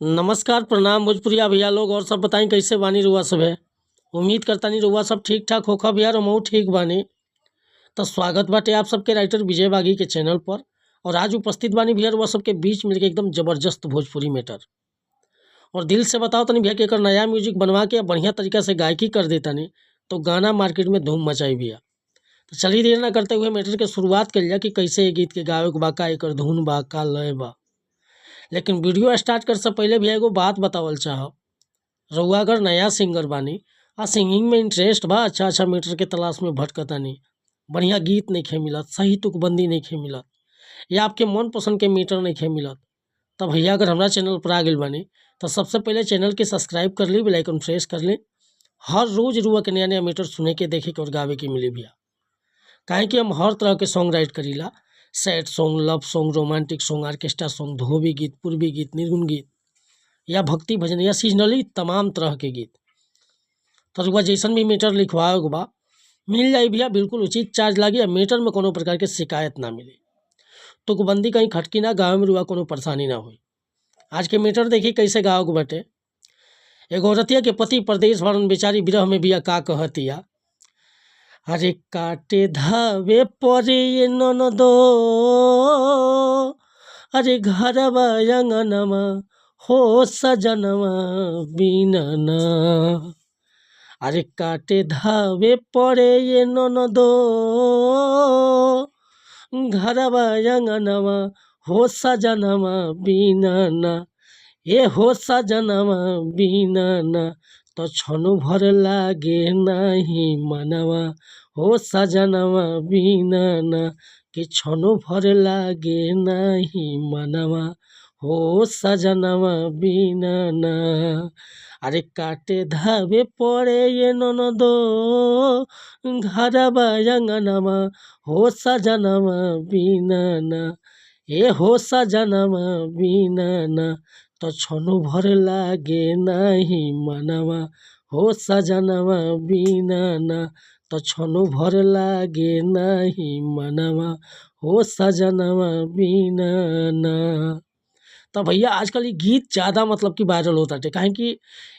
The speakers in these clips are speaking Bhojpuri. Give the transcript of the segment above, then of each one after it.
नमस्कार, प्रणाम भोजपुरिया भैया लोग। और सब बताई कैसे बानी रुआ सब है। उम्मीद करतानी रुआ सब ठीक ठाक होखा भैया, हमहू ठीक बानी। तो स्वागत बाटे आप सबके राइटर विजय बागी के चैनल पर। और आज उपस्थित बानी भैया रुआ सबके बीच मिलके एकदम ज़बरदस्त भोजपुरी मैटर। और दिल से बताओ तनी भैया कि एकर नया म्यूजिक बनवा के बढ़िया तरीका से गायकी कर देतानी तो गाना मार्केट में धूम मचाई भैया। तो चलिए देर ना करते हुए मैटर के शुरुआत कर लिया कि कैसे ये गीत के गावे के बा, का एकर धुन बा, का लय बा। लेकिन वीडियो स्टार्ट कर से पहले भैया एगो बात बतावल चाहब। रउआ अगर नया सिंगर बानी आ सिंगिंग में इंटरेस्ट बा, अच्छा अच्छा मैटर के तलाश में भटकतानी, बढ़िया गीत नइखे मिलत, सही तुकबंदी नइखे मिलत या आपके मनपसंद के मीटर नइखे मिलत, तब भैया अगर हमारा चैनल पर आ गइल बानी तो सबसे पहले चैनल के सब्सक्राइब कर ली, बेल आइकन प्रेस कर ली। हर रोज़ रुआ के नया नया मीटर सुने के, देखे के और गावे के मिली भैया। काहे कि हम हर तरह के सॉन्ग राइट करीला, sad song, love song, romantic song, orchestra song, धोबी गीत, पूर्वी गीत, निर्गुण गीत या भक्ति भजन या सीजनली तमाम तरह के गीत। तो रुआ जैसन भी मीटर लिखवावे के बा मिल जाई भैया, बिल्कुल उचित चार्ज लागी आ मीटर में कोनो प्रकार के शिकायत ना मिली। तुकबंदी कहीं खटकी ना, गाँव में रुआ कोनो परेशानी ना होई। आज के मीटर देखी कैसे गाँव के बटे। एगो औरतिया के पति परदेश भरन बेचारी विरह में बिया का कहतिया, अरे काटे धावे परे ननदो, अरे घरवा अंगनमा हो सजनवा बिना ना। अरे काटे धावे परे ये ननदो, घरवा अंगनमा हो सजनवा बिना ना, ए हो सजनवा बिना ना। तो छनु भर लागे नाही मनवा हो सजनवा बिना ना, कि छनु भर लागे नाही मनवा हो सजनवा बिना ना। अरे काटे धावे पड़े ये ननदो, घरवा अंगनमा हो सजनवा बिना ना, ए हो सजनवा बिना ना। तो छनु भर लागे नाही मनवा हो सजनवा बिना ना, तो छनु भर लागे नाही मनवा हो सजनवा बिना ना। तो भैया आजकल ये गीत ज़्यादा मतलब कि वायरल होता है, काहे कि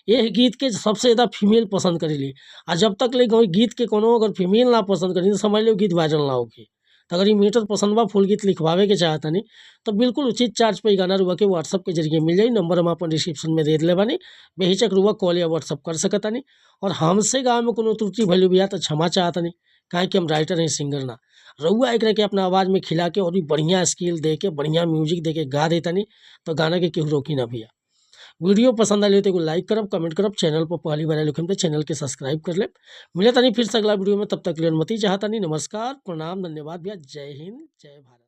यह गीत के सबसे ज़्यादा फीमेल पसंद करेली। आ जब तक ले गीत के कोनो अगर फीमेल ना पसंद करी तो समझ लो गीत वायरल ना होके। तो अगर ये मीटर पसंद बा, फुल गीत लिखवावे के चाहतनी तो बिल्कुल उचित चार्ज पे गाना रुआ के व्हाट्सअप के जरिए मिल जाई। नंबर हम अपन डिस्क्रिप्शन में दे दिले बानी, बेहिचक रुआ कॉल या व्हाट्सअप कर सकतानी। और हमसे गाँव में कोनो त्रुटि भइल बिया तो क्षमा चाहतनी, काहे कि हम राइटर हैं सिंगर ना। रउआ एकरा के अपना आवाज़ में खिला के और भी बढ़िया स्किल दे के बढ़िया म्यूजिक दे के गा देतानी तो गाना के केहू रोकी ना भैया। वीडियो पसंद आइल तो एगो लाइक करब, कमेंट करब। चैनल पर पहली बार आइल तो चैनल के सब्सक्राइब कर लेब। मिले तानी फिर से अगला वीडियो में, तब तक के लिए अनुमति चाहतानी। नमस्कार, प्रणाम, धन्यवाद भैया। जय हिंद, जय भारत।